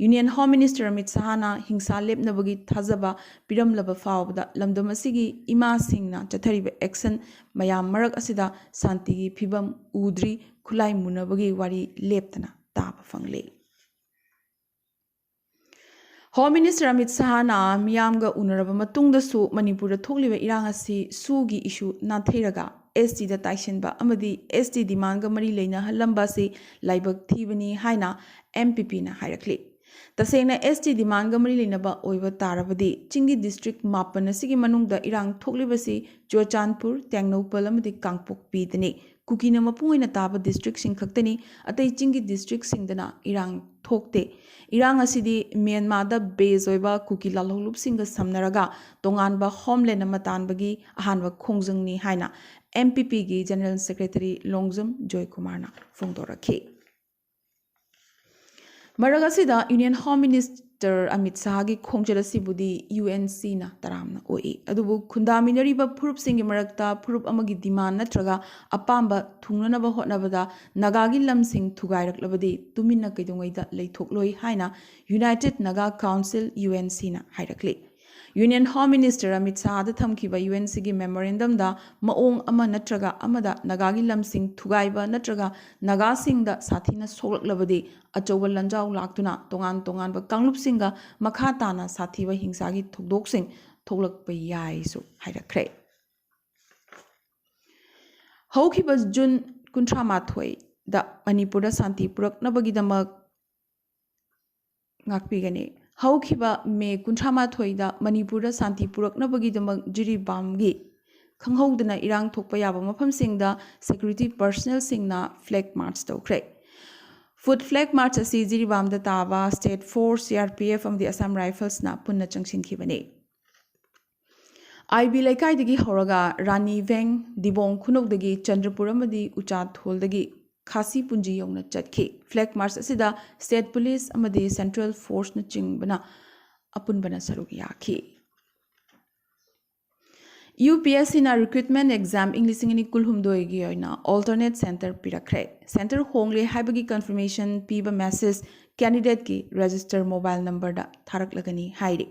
Union Home Minister ꯑꯃꯤꯠ ꯁꯍꯥꯅ ꯍꯤꯡꯁꯥ ꯂꯦꯞꯅꯕꯒꯤ ꯊꯥꯖꯕ ꯄꯤꯔꯝꯂꯕ ꯐꯥꯎꯕꯗ ꯂꯝꯗꯝ ꯑꯁꯤꯒꯤ ꯏꯃꯥꯁꯤꯡꯅ ꯆꯠꯊꯔꯤꯕ action ꯃꯌꯥꯝ ꯃꯔꯛ ꯑꯁꯤꯗ ꯁꯥꯟꯇꯤꯒꯤ ꯐꯤꯕꯝ ꯎꯗ꯭ꯔꯤ, ꯈꯨꯠꯂꯥꯏ ꯃꯨꯟꯅꯕꯒꯤ ꯋꯥꯔꯤ ꯂꯦꯞꯇꯅ ꯇꯥꯕ ꯐꯪꯂꯤ꯫ Home Minister ꯑꯃꯤꯠ ꯁꯍꯥꯅ ꯃꯤꯌꯥꯝꯒ ꯎꯅꯔꯕ ꯃꯇꯨꯡꯗꯁꯨ ꯃꯅꯤꯄꯨꯔꯗ ꯊꯣꯛꯂꯤꯕ ꯏꯔꯥꯡ ꯑꯁꯤ SoOꯒꯤ issue ꯅꯥꯊꯩꯔꯒ STꯗ ꯇꯥꯏꯁꯤꯟꯕ ꯑꯃꯗꯤ ST demandꯒ ꯃꯔꯤ ꯂꯩꯅꯍꯜꯂꯝꯕ ꯑꯁꯤ ꯂꯥꯏꯕꯛ ꯊꯤꯕꯅꯤ ꯍꯥꯏꯅ MPPꯅ ꯍꯥꯏꯔꯛꯂꯤ꯫ ꯇꯁꯦꯡꯅ ꯑꯦꯁ ꯇꯤ ꯗꯤꯃꯥꯟꯒ ꯃꯔꯤ ꯂꯩꯅꯕ ꯑꯣꯏꯕ ꯇꯥꯔꯕꯗꯤ, ꯆꯤꯡꯒꯤ ꯗꯤꯁꯇ꯭ꯔꯤꯛ ꯃꯥꯄꯟ ꯑꯁꯤꯒꯤ ꯃꯅꯨꯡꯗ ꯏꯔꯥꯡ ꯊꯣꯛꯂꯤꯕꯁꯤ ꯆꯨꯔꯆꯥꯟꯄꯨꯔ, ꯇꯦꯡꯅꯧꯄꯜ ꯑꯃꯗꯤ ꯀꯥꯡꯄꯣꯛꯄꯤꯗꯅꯤ꯫ ꯀꯨꯀꯤꯅ ꯃꯄꯨꯡ ꯑꯣꯏꯅ ꯇꯥꯕ ꯗꯤꯁꯇ꯭ꯔꯤꯛꯁꯤꯡ ꯈꯛꯇꯅꯤ꯫ ꯑꯇꯩ ꯆꯤꯡꯒꯤ ꯗꯤꯁꯇ꯭ꯔꯤꯛꯁꯤꯡꯗꯅ ꯏꯔꯥꯡ ꯊꯣꯛꯇꯦ꯫ ꯏꯔꯥꯡ ꯑꯁꯤꯗꯤ ꯃ꯭ꯌꯥꯟꯃꯥꯔꯗ ꯕꯦꯖ ꯑꯣꯏꯕ ꯀꯨꯀꯤ ꯂꯥꯜꯍꯧꯂꯨꯞꯁꯤꯡꯒ ꯁꯝꯅꯔꯒ ꯇꯣꯉꯥꯟꯕ ꯍꯣꯝꯂꯦꯟ ꯑꯃ ꯇꯥꯟꯕꯒꯤ ꯑꯍꯥꯟꯕ ꯈꯣꯡꯖꯪꯅꯤ ꯍꯥꯏꯅ ꯑꯦꯝ ꯄꯤ ꯄꯤꯒꯤ ꯖꯦꯅꯔꯦꯜ ꯁꯦꯀ꯭ꯔꯦꯇꯔꯤ ꯂꯣꯡꯖꯝ ꯖꯣꯏꯀꯨꯃꯥꯔꯅ ꯐꯣꯡꯗꯣꯔꯛꯈꯤ꯫ ꯃꯔꯛ ꯑꯁꯤꯗ ꯌꯨꯅꯤꯌꯟ ꯍꯣꯝ ꯃꯤꯅꯤꯁꯇꯔ ꯑꯃꯤꯠ ꯁꯥꯍꯒꯤ ꯈꯣꯡꯆꯠ ꯑꯁꯤꯕꯨꯗꯤ ꯌꯨ ꯑꯦꯟ ꯁꯤꯅ ꯇꯔꯥꯝꯅ ꯑꯣꯛꯏ꯫ ꯑꯗꯨꯕꯨ ꯈꯨꯟꯗꯥꯃꯤꯟꯅꯔꯤꯕ ꯐꯨꯔꯨꯞꯁꯤꯡꯒꯤ ꯃꯔꯛꯇ ꯐꯨꯔꯨꯞ ꯑꯃꯒꯤ ꯗꯤꯃꯥꯟ ꯅꯠꯇ꯭ꯔꯒ ꯑꯄꯥꯝꯕ ꯊꯨꯡꯅꯅꯕ ꯍꯣꯠꯅꯕꯗ ꯅꯥꯒꯥꯒꯤ ꯂꯝꯁꯤꯡ ꯊꯨꯒꯥꯏꯔꯛꯂꯕꯗꯤ ꯇꯨꯃꯤꯟꯅ ꯀꯩꯗꯧꯉꯩꯗ ꯂꯩꯊꯣꯛꯂꯣꯏ ꯍꯥꯏꯅ united Naga council, U N ꯁꯤꯅ ꯍꯥꯏꯔꯛꯂꯤ꯫ ꯌꯨꯅꯤꯌꯟ ꯍꯣꯝ ꯃꯤꯅꯤꯁꯇꯔ ꯑꯃꯤꯠ ꯁꯥꯍꯗ ꯊꯝꯈꯤꯕ ꯌꯨ ꯑꯦꯟ ꯁꯤꯒꯤ ꯃꯦꯃꯣꯔꯦꯟꯗꯝꯗ ꯃꯑꯣꯡ ꯑꯃ ꯅꯠꯇ꯭ꯔꯒ ꯑꯃꯗ ꯅꯥꯒꯥꯒꯤ ꯂꯝꯁꯤꯡ ꯊꯨꯒꯥꯏꯕ ꯅꯠꯇ꯭ꯔꯒ ꯅꯥꯒꯥꯁꯤꯡꯗ ꯁꯥꯊꯤꯅ ꯁꯣꯛꯂꯛꯂꯕꯗꯤ ꯑꯆꯧꯕ ꯂꯥꯟꯖꯥꯎ ꯂꯥꯛꯇꯨꯅ ꯇꯣꯉꯥꯟ ꯇꯣꯉꯥꯟꯕ ꯀꯥꯡꯂꯨꯞꯁꯤꯡꯒ ꯃꯈꯥ ꯇꯥꯅ ꯁꯥꯊꯤꯕ ꯍꯤꯡꯁꯥꯒꯤ ꯊꯧꯗꯣꯛꯁꯤꯡ ꯊꯣꯛꯂꯛꯄ ꯌꯥꯏꯁꯨ ꯍꯥꯏꯔꯛꯈ꯭ꯔꯦ꯫ ꯍꯧꯈꯤꯕ ꯖꯨꯟ ꯀꯨꯟꯊ꯭ꯔꯥ ꯃꯥꯊꯣꯏꯗ ꯃꯅꯤꯄꯨꯔꯗ ꯁꯥꯟꯇꯤ ꯄꯨꯔꯛꯅꯕꯒꯤꯗꯃꯛ ꯉꯥꯛꯄꯤꯒꯅꯤ꯫ ꯍꯧꯈꯤꯕ ꯃꯦ ꯀꯨꯟꯊ꯭ꯔꯥ ꯃꯥꯊꯣꯏꯗ ꯃꯅꯤꯄꯨꯔꯗ ꯁꯥꯟꯇꯤ ꯄꯨꯔꯛꯅꯕꯒꯤꯗꯃꯛ ꯖꯤꯔꯤꯕꯥꯝꯒꯤ ꯈꯪꯍꯧꯗꯅ ꯏꯔꯥꯡ ꯊꯣꯛꯄ ꯌꯥꯕ ꯃꯐꯝꯁꯤꯡꯗ ꯁꯦꯀ꯭ꯌꯨꯔꯤꯇꯤ ꯄꯔꯁꯅꯦꯜꯁꯤꯡꯅ ꯐ꯭ꯂꯦꯒ ꯃꯥꯔꯆ ꯇꯧꯈ꯭ꯔꯦ꯫ ꯐꯨꯠ ꯐ꯭ꯂꯦꯒ ꯃꯥꯔꯆ ꯑꯁꯤ ꯖꯤꯔꯤꯕꯥꯝꯗ ꯇꯥꯕ state force, C R P F ꯑꯃꯗꯤ ꯑꯁꯥꯝ ꯔꯥꯏꯐꯜꯁꯅ ꯄꯨꯟꯅ ꯆꯪꯁꯤꯟꯈꯤꯕꯅꯤ꯫ ꯑꯥꯏ ꯕꯤ ꯂꯩꯀꯥꯏꯗꯒꯤ ꯍꯧꯔꯒ ꯔꯥꯅꯤ ꯚꯦꯡ, ꯗꯤꯕꯣꯡ ꯈꯨꯅꯧꯗꯒꯤ ꯆꯟꯗ꯭ꯔꯄꯨꯔ ꯑꯃꯗꯤ ꯎꯆꯥꯊꯣꯜꯗꯒꯤ ꯈꯥꯁꯤ ꯄꯨꯟꯖꯤ ꯌꯧꯅ ꯆꯠꯈꯤ꯫ ꯐ꯭ꯂꯦꯒ ꯃꯥꯔꯆ ꯑꯁꯤꯗ ꯁ꯭ꯇꯦꯠ ꯄꯨꯂꯤꯁ ꯑꯃꯗꯤ ꯁꯦꯟꯇ꯭ꯔꯦꯜ ꯐꯣꯔꯁꯅꯆꯤꯡꯕꯅ ꯑꯄꯨꯟꯕꯅ ꯁꯔꯨꯛ ꯌꯥꯈꯤ꯫ ꯌꯨ ꯄꯤ ꯑꯦꯁ ꯁꯤꯅ ꯔꯤꯀ꯭ꯔꯨꯠꯃꯦꯟ ꯑꯦꯛꯖꯥꯝ ꯏꯪ ꯂꯤꯁꯤꯡ ꯑꯅꯤ ꯀꯨꯟꯍꯨꯝꯗꯣꯏꯒꯤ ꯑꯣꯏꯅ ꯑꯜꯇꯔꯅꯦꯠ ꯁꯦꯟꯇꯔ ꯄꯤꯔꯛꯈ꯭ꯔꯦ꯫ ꯁꯦꯟꯇꯔ ꯍꯣꯡꯂꯦ ꯍꯥꯏꯕꯒꯤ ꯀꯟꯐꯔꯃꯦꯁꯟ ꯄꯤꯕ ꯃꯦꯁꯦꯖ ꯀꯦꯟꯗꯤꯗꯦꯠꯀꯤ ꯔꯦꯖꯤꯁꯇꯔ ꯃꯣꯕꯥꯏꯜ ꯅꯝꯕꯔꯗ ꯊꯥꯔꯛꯂꯒꯅꯤ ꯍꯥꯏꯔꯤ꯫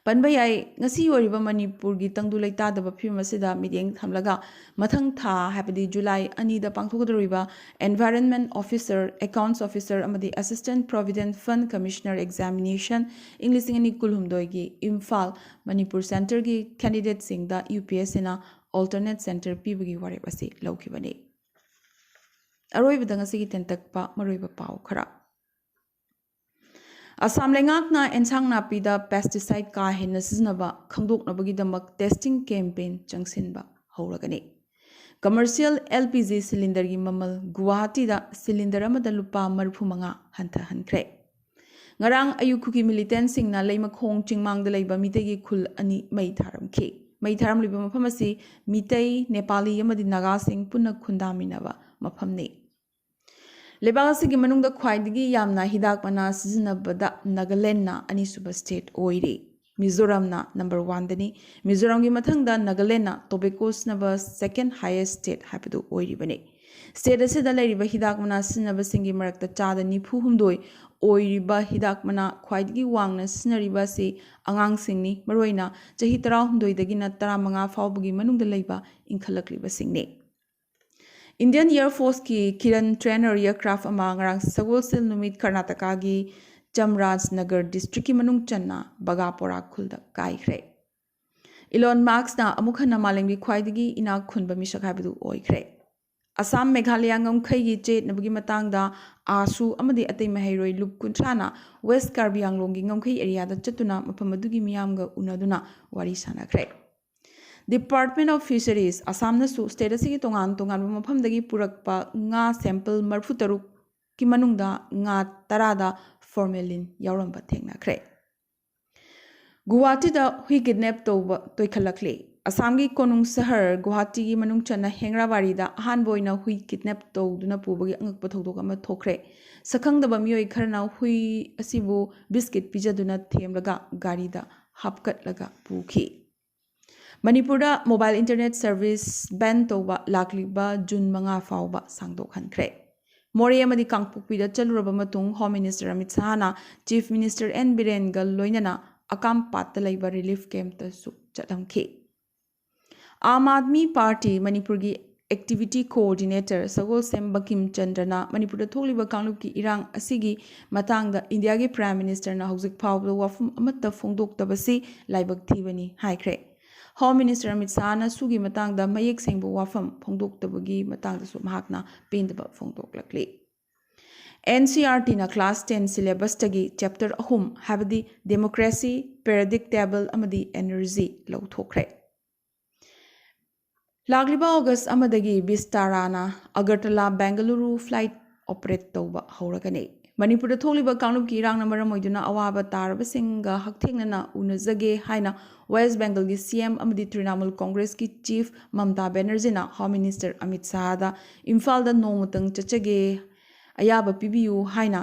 ꯄꯟꯕ ꯌꯥꯏ, ꯉꯁꯤ ꯑꯣꯏꯔꯤꯕ ꯃꯅꯤꯄꯨꯔꯒꯤ ꯇꯪꯗꯨ ꯂꯩꯇꯥꯗꯕ ꯐꯤꯕꯝ ꯑꯁꯤꯗ ꯃꯤꯠꯌꯦꯡ ꯊꯝꯂꯒ ꯃꯊꯪ ꯊꯥ, ꯍꯥꯏꯕꯗꯤ ꯖꯨꯂꯥꯏ ꯑꯅꯤꯗ ꯄꯥꯡꯊꯣꯛꯀꯗꯧꯔꯤꯕ Environment Officer, Accounts Officer ꯑꯃꯗꯤ Assistant Provident Fund Commissioner Examination ꯏꯪ ꯂꯤꯁꯤꯡ ꯑꯅꯤ ꯀꯨꯟꯍꯨꯝꯗꯣꯏꯒꯤ ꯏꯝꯐꯥꯜ, ꯃꯅꯤꯄꯨꯔ ꯁꯦꯟꯇꯔꯒꯤ ꯀꯦꯟꯗꯤꯗꯦꯠꯁꯤꯡꯗ ꯌꯨ ꯄꯤ ꯑꯦꯁ ꯁꯤꯅ ꯑꯜꯇꯔꯅꯦꯠ ꯁꯦꯟꯇꯔ ꯄꯤꯕꯒꯤ ꯋꯥꯔꯦꯞ ꯑꯁꯤ ꯂꯧꯈꯤꯕꯅꯤ꯫ ꯑꯔꯣꯏꯕꯗ ꯉꯁꯤꯒꯤ ꯇꯦꯟꯇꯛꯄ ꯃꯔꯨꯑꯣꯏꯕ ꯄꯥꯎ ꯈꯔ꯫ ꯑꯁꯥꯝ ꯂꯩꯉꯥꯛꯅ ꯑꯦꯟꯁꯥꯡ ꯅꯥꯄꯤꯗ ꯄꯦꯁꯇꯤꯁꯥꯏꯠ ꯀꯥ ꯍꯦꯟꯅ ꯁꯤꯖꯤꯟꯅꯕ ꯈꯪꯗꯣꯛꯅꯕꯒꯤꯗꯃꯛ ꯇꯦꯁꯇꯤꯡ ꯀꯦꯝꯄꯦꯟ ꯆꯪꯁꯤꯟꯕ ꯍꯧꯔꯒꯅꯤ꯫ ꯀꯃꯔꯁꯤꯌꯦꯜ ꯑꯦꯜ ꯄꯤ ꯖꯤ ꯁꯤꯂꯤꯟꯗꯔꯒꯤ ꯃꯃꯜ ꯒꯨꯋꯥꯍꯥꯇꯤꯗ ꯁꯤꯂꯤꯟꯗꯔ ꯑꯃꯗ ꯂꯨꯄꯥ ꯃꯔꯤꯐꯨ ꯃꯉꯥ ꯍꯟꯊꯍꯟꯈ꯭ꯔꯦ꯫ ꯉꯔꯥꯡ ꯑꯌꯨꯛ ꯀꯨꯀꯤ ꯃꯤꯂꯤꯇꯦꯟꯁꯤꯡꯅ ꯂꯩꯃꯈꯣꯡ ꯆꯤꯡꯃꯥꯡꯗ ꯂꯩꯕ ꯃꯤꯇꯩꯒꯤ ꯈꯨꯜ ꯑꯅꯤ ꯃꯩ ꯊꯥꯔꯝꯈꯤ꯫ ꯃꯩ ꯊꯥꯔꯝꯂꯤꯕ ꯃꯐꯝ ꯑꯁꯤ ꯃꯤꯇꯩ, ꯅꯦꯄꯥꯂꯤ ꯑꯃꯗꯤ ꯅꯥꯒꯥꯁꯤꯡ ꯄꯨꯟꯅ ꯈꯨꯟꯗꯥꯃꯤꯟꯅꯕ ꯃꯐꯝꯅꯤ꯫ ꯂꯩꯕꯥꯛ ꯑꯁꯤꯒꯤ ꯃꯅꯨꯡꯗ ꯈ꯭ꯋꯥꯏꯗꯒꯤ ꯌꯥꯝꯅ ꯍꯤꯗꯥꯛ ꯃꯅꯥ ꯁꯤꯖꯤꯟꯅꯕꯗ ꯅꯥꯒꯥꯂꯦꯟꯅ ꯑꯅꯤꯁꯨꯕ ꯁ꯭ꯇꯦꯠ ꯑꯣꯏꯔꯤ꯫ ꯃꯤꯖꯣꯔꯥꯝꯅ ꯅꯝꯕꯔ ꯋꯥꯟꯗꯅꯤ꯫ ꯃꯤꯖꯣꯔꯥꯝꯒꯤ ꯃꯊꯪꯗ ꯅꯥꯒꯥꯂꯦꯟꯅ ꯇꯣꯕꯦꯀꯣ ꯁꯤꯖꯤꯟꯅꯕ ꯁꯦꯀꯦꯟ ꯍꯥꯏꯌꯦꯁ ꯁ꯭ꯇꯦꯠ ꯍꯥꯏꯕꯗꯨ ꯑꯣꯏꯔꯤꯕꯅꯤ꯫ ꯁ꯭ꯇꯦꯠ ꯑꯁꯤꯗ ꯂꯩꯔꯤꯕ ꯍꯤꯗꯥꯛ ꯃꯅꯥ ꯁꯤꯖꯤꯟꯅꯕꯁꯤꯡꯒꯤ ꯃꯔꯛꯇ ꯆꯥꯗ ꯅꯤꯐꯨ ꯍꯨꯝꯗꯣꯏ ꯑꯣꯏꯔꯤꯕ ꯍꯤꯗꯥꯛ ꯃꯅꯥ ꯈ꯭ꯋꯥꯏꯗꯒꯤ ꯋꯥꯡꯅ ꯁꯤꯖꯤꯟꯅꯔꯤꯕ ꯑꯁꯤ ꯑꯉꯥꯡꯁꯤꯡꯅꯤ꯫ ꯃꯔꯨꯑꯣꯏꯅ ꯆꯍꯤ ꯇꯔꯥꯍꯨꯝꯗꯣꯏꯗꯒꯤꯅ ꯇꯔꯥꯃꯉꯥ ꯐꯥꯎꯕꯒꯤ ꯃꯅꯨꯡꯗ ꯂꯩꯕ ꯏꯟꯈꯠꯂꯛꯂꯤꯕꯁꯤꯡꯅꯤ꯫ ꯏꯟꯗꯤꯌꯟ ꯑꯦꯌꯔ ꯐꯣꯔꯁꯀꯤ ꯀꯤꯔꯟ ꯇ꯭ꯔꯦꯅꯔ ꯑꯦꯌꯔꯀ꯭ꯔꯥꯐ ꯑꯃ ꯉꯔꯥꯡ ꯁꯒꯣꯜꯁꯦꯜ ꯅꯨꯃꯤꯠ ꯀꯔꯅꯥꯇꯀꯥꯒꯤ ꯆꯝꯔꯥꯖꯅꯒꯔ ꯗꯤꯁꯇ꯭ꯔꯤꯛꯀꯤ ꯃꯅꯨꯡ ꯆꯟꯅ ꯕꯒꯥꯄꯣꯔꯥ ꯈꯨꯜꯗ ꯀꯥꯏꯈ꯭ꯔꯦ꯫ ꯏꯂꯣꯟ ꯃꯥꯛꯁꯅ ꯑꯃꯨꯛ ꯍꯟꯅ ꯃꯥꯂꯦꯝꯒꯤ ꯈ꯭ꯋꯥꯏꯗꯒꯤ ꯏꯅꯥꯛ ꯈꯨꯟꯕ ꯃꯤꯁꯛ ꯍꯥꯏꯕꯗꯨ ꯑꯣꯏꯈ꯭ꯔꯦ꯫ ꯑꯁꯥꯝ ꯃꯦꯘꯥꯂꯌꯥ ꯉꯝꯈꯩꯒꯤ ꯆꯌꯦꯠꯅꯕꯒꯤ ꯃꯇꯥꯡꯗ ꯑꯥꯁꯨ ꯑꯃꯗꯤ ꯑꯇꯩ ꯃꯍꯩꯔꯣꯏ ꯂꯨꯞ ꯀꯨꯟꯊ꯭ꯔꯥꯅ ꯋꯦꯁ ꯀꯥꯔꯕꯤ ꯑꯪꯂꯣꯡꯒꯤ ꯉꯝꯈꯩ ꯑꯦꯔꯤꯌꯥꯗ ꯆꯠꯇꯨꯅ ꯃꯐꯝ ꯑꯗꯨꯒꯤ ꯃꯤꯌꯥꯝꯒ ꯎꯅꯗꯨꯅ ꯋꯥꯔꯤ ꯁꯥꯟꯅꯈ꯭ꯔꯦ꯫ Department of Fisheries ꯑꯁꯥꯝꯅꯁꯨ ꯁ꯭ꯇꯦꯠ ꯑꯁꯤꯒꯤ ꯇꯣꯉꯥꯟ ꯇꯣꯉꯥꯟꯕ ꯃꯐꯝꯗꯒꯤ ꯄꯨꯔꯛꯄ ꯉꯥ ꯁꯦꯝꯄꯜ ꯃꯔꯤꯐꯨ ꯇꯔꯨꯛꯀꯤ ꯃꯅꯨꯡꯗ ꯉꯥ ꯇꯔꯥꯗ ꯐꯣꯔꯃꯦꯂꯤꯟ ꯌꯥꯎꯔꯝꯕ ꯊꯦꯡꯅꯈ꯭ꯔꯦ꯫ ꯒꯨꯋꯥꯍꯥꯇꯤꯗ ꯍꯨꯏ ꯀꯤꯗꯅꯦꯞ ꯇꯧꯕ ꯇꯣꯏꯈꯠꯂꯛꯂꯤ꯫ ꯑꯁꯥꯝꯒꯤ ꯀꯣꯅꯨꯡ ꯁꯍꯔ ꯒꯨꯋꯥꯍꯥꯇꯤꯒꯤ ꯃꯅꯨꯡ ꯆꯟꯅ ꯍꯦꯡꯔꯥꯕꯥꯔꯤꯗ ꯑꯍꯥꯟꯕ ꯑꯣꯏꯅ ꯍꯨꯏ ꯀꯤꯗꯅꯦꯞ ꯇꯧꯗꯨꯅ ꯄꯨꯕꯒꯤ ꯑꯉꯛꯄ ꯊꯧꯗꯣꯛ ꯑꯃ ꯊꯣꯛꯈ꯭ꯔꯦ꯫ ꯁꯛꯈꯪꯗꯕ ꯃꯤꯑꯣꯏ ꯈꯔꯅ ꯍꯨꯏ ꯑꯁꯤꯕꯨ ꯕꯤꯁꯀꯤꯠ ꯄꯤꯖꯗꯨꯅ ꯊꯦꯝꯂꯒ ꯒꯥꯔꯤꯗ ꯍꯥꯞꯀꯠꯂꯒ ꯄꯨꯈꯤ꯫ ꯃꯅꯤꯄꯨꯔꯗ ꯃꯣꯕꯥꯏꯜ ꯏꯟꯇꯔꯅꯦꯠ ꯁꯔꯚꯤꯁ ꯕꯦꯟ ꯇꯧꯕ ꯂꯥꯛꯂꯤꯕ ꯖꯨꯟ ꯃꯉꯥ ꯐꯥꯎꯕ ꯁꯥꯡꯗꯣꯛꯍꯟꯈ꯭ꯔꯦ꯫ ꯃꯣꯔꯦ ꯑꯃꯗꯤ ꯀꯥꯡꯄꯣꯛꯄꯤꯗ ꯆꯠꯂꯨꯔꯕ ꯃꯇꯨꯡ ꯍꯣꯝ ꯃꯤꯅꯤꯁꯇꯔ ꯑꯃꯤꯠ ꯁꯍꯥꯅ ꯆꯤꯐ ꯃꯤꯅꯤꯁꯇꯔ ꯑꯦꯟ ꯕꯤꯔꯦꯟꯒ ꯂꯣꯏꯅꯅ ꯑꯀꯥꯝꯄꯥꯠꯇ ꯂꯩꯕ ꯔꯤꯂꯤꯐ ꯀꯦꯝꯞꯇꯁꯨ ꯆꯠꯂꯝꯈꯤ꯫ ꯑꯥꯝ ꯑꯥꯗꯃꯤ ꯄꯥꯔꯇꯤ ꯃꯅꯤꯄꯨꯔꯒꯤ ꯑꯦꯛꯇꯤꯚꯤꯇꯤ ꯀꯣꯑꯣꯔꯗꯤꯅꯦꯇꯔ ꯁꯒꯣꯜꯁꯦꯝ ꯕꯪꯀꯤꯝ ꯆꯟꯗ꯭ꯔꯅ ꯃꯅꯤꯄꯨꯔꯗ ꯊꯣꯛꯂꯤꯕ ꯀꯥꯡꯂꯨꯞꯀꯤ ꯏꯔꯥꯡ ꯑꯁꯤꯒꯤ ꯃꯇꯥꯡꯗ ꯏꯟꯗꯤꯌꯥꯒꯤ ꯄ꯭ꯔꯥꯏꯝ ꯃꯤꯅꯤꯁꯇꯔꯅ ꯍꯧꯖꯤꯛ ꯐꯥꯎꯕꯗ ꯋꯥꯐꯝ ꯑꯃꯠꯇ ꯐꯣꯡꯗꯣꯛꯇꯕꯁꯤ ꯂꯥꯏꯕꯛ ꯊꯤꯕꯅꯤ ꯍꯥꯏꯈ꯭ꯔꯦ꯫ ꯍꯣꯝ ꯃꯤꯅꯤꯁꯇꯔ ꯑꯃꯤꯠ ꯁꯍꯥꯅ ꯁꯨꯒꯤ ꯃꯇꯥꯡꯗ ꯃꯌꯦꯛ ꯁꯦꯡꯕ ꯋꯥꯐꯝ ꯐꯣꯡꯗꯣꯛꯇꯕꯒꯤ ꯃꯇꯥꯡꯗꯁꯨ ꯃꯍꯥꯛꯅ ꯄꯦꯟꯗꯕ ꯐꯣꯡꯗꯣꯛꯂꯛꯂꯤ꯫ ꯑꯦꯟ ꯁꯤ ꯑꯥꯔ ꯇꯤꯅ class ten syllabusꯇꯒꯤ chapter ꯑꯍꯨꯝ, ꯍꯥꯏꯕꯗꯤ Democracy, Periodic Table ꯑꯃꯗꯤ Energy ꯂꯧꯊꯣꯛꯈ꯭ꯔꯦ꯫ ꯂꯥꯛꯂꯤꯕ ꯑꯣꯒꯁ ꯑꯃꯗꯒꯤ ꯕꯤꯁꯇꯥꯔꯥꯅ ꯑꯒꯔꯇꯂꯥ ꯕꯦꯡꯒꯂꯨꯔꯨ flight operate ꯇꯧꯕ ꯍꯧꯔꯒꯅꯤ꯫ ꯃꯅꯤꯄꯨꯔꯗ ꯊꯣꯛꯂꯤꯕ ꯀꯥꯡꯂꯨꯞꯀꯤ ꯏꯔꯥꯡꯅ ꯃꯔꯝ ꯑꯣꯏꯗꯨꯅ ꯑꯋꯥꯕ ꯇꯥꯔꯕꯁꯤꯡꯒ ꯍꯛꯊꯦꯡꯅꯅ ꯎꯅꯖꯒꯦ ꯍꯥꯏꯅ ꯋꯦꯁ ꯕꯦꯡꯒꯜꯒꯤ ꯁꯤ ꯑꯦꯝ ꯑꯃꯗꯤ Trinamool ꯀꯣꯡꯒ꯭ꯔꯦꯁꯀꯤ chief Mamta ꯕꯦꯅꯔꯖꯤꯅ Home Minister Amit ꯁꯥꯍꯗ ꯏꯝꯐꯥꯜꯗ ꯅꯣꯡꯃꯇꯪ ꯆꯠꯆꯒꯦ, ꯑꯌꯥꯕ ꯄꯤꯕꯤꯌꯨ ꯍꯥꯏꯅ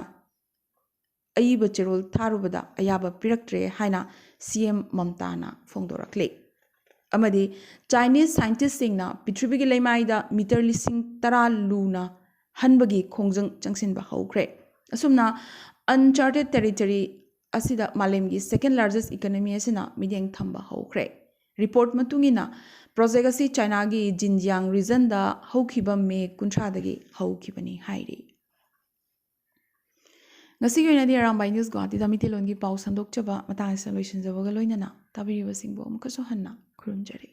ꯑꯏꯕ ꯆꯦꯔꯣꯜ ꯊꯥꯔꯨꯕꯗ ꯑꯌꯥꯕ ꯄꯤꯔꯛꯇ꯭ꯔꯦ ꯍꯥꯏꯅ ꯁꯤ ꯑꯦꯝ ꯃꯝꯇꯥꯅ ꯐꯣꯡꯗꯣꯔꯛꯂꯤ꯫ ꯑꯃꯗꯤ Chinese scientistꯁꯤꯡꯅ ꯄ꯭ꯔꯤꯊꯤꯕꯤꯒꯤ ꯂꯩꯃꯥꯏꯗ ꯃꯤꯇꯔ ꯂꯤꯁꯤꯡ ꯇꯔꯥ ꯂꯨꯅ ꯍꯟꯕꯒꯤ ꯈꯣꯡꯖꯪ ꯆꯪꯁꯤꯟꯕ ꯍꯧꯈ꯭ꯔꯦ꯫ ꯑꯁꯨꯝꯅ uncharted territory ꯑꯁꯤꯗ ꯃꯥꯂꯦꯝꯒꯤ second largest economy ꯑꯁꯤꯅ ꯃꯤꯠꯌꯦꯡ ꯊꯝꯕ ꯍꯧꯈ꯭ꯔꯦ꯫ Report ꯃꯇꯨꯡ ꯏꯟꯅ, project ꯑꯁꯤ ꯆꯥꯏꯅꯥꯒꯤ ꯖꯤꯟꯖꯤꯌꯥꯡ regionꯗ ꯍꯧꯈꯤꯕ ꯃꯦ ꯀꯨꯟꯊ꯭ꯔꯥꯗꯒꯤ ꯍꯧꯈꯤꯕꯅꯤ ꯍꯥꯏꯔꯤ꯫ ꯉꯁꯤꯒꯤ ꯑꯣꯏꯅꯗꯤ ꯑꯔꯥꯝꯕꯥꯏ ꯅ꯭ꯌꯨꯁ ꯒꯨꯋꯥꯍꯥꯇꯤꯗ ꯃꯤꯇꯩꯂꯣꯟꯒꯤ ꯄꯥꯎ ꯁꯟꯗꯣꯛꯆꯕ ꯃꯇꯥꯡ ꯑꯁꯤꯗ ꯂꯣꯏꯁꯤꯟꯖꯕꯒ ꯂꯣꯏꯅꯅ ꯇꯥꯕꯤꯔꯤꯕꯁꯤꯡꯕꯨ ꯑꯃꯨꯛꯀꯁꯨ ꯍꯟꯅ ꯈꯨꯔꯨꯝꯖꯔꯤ꯫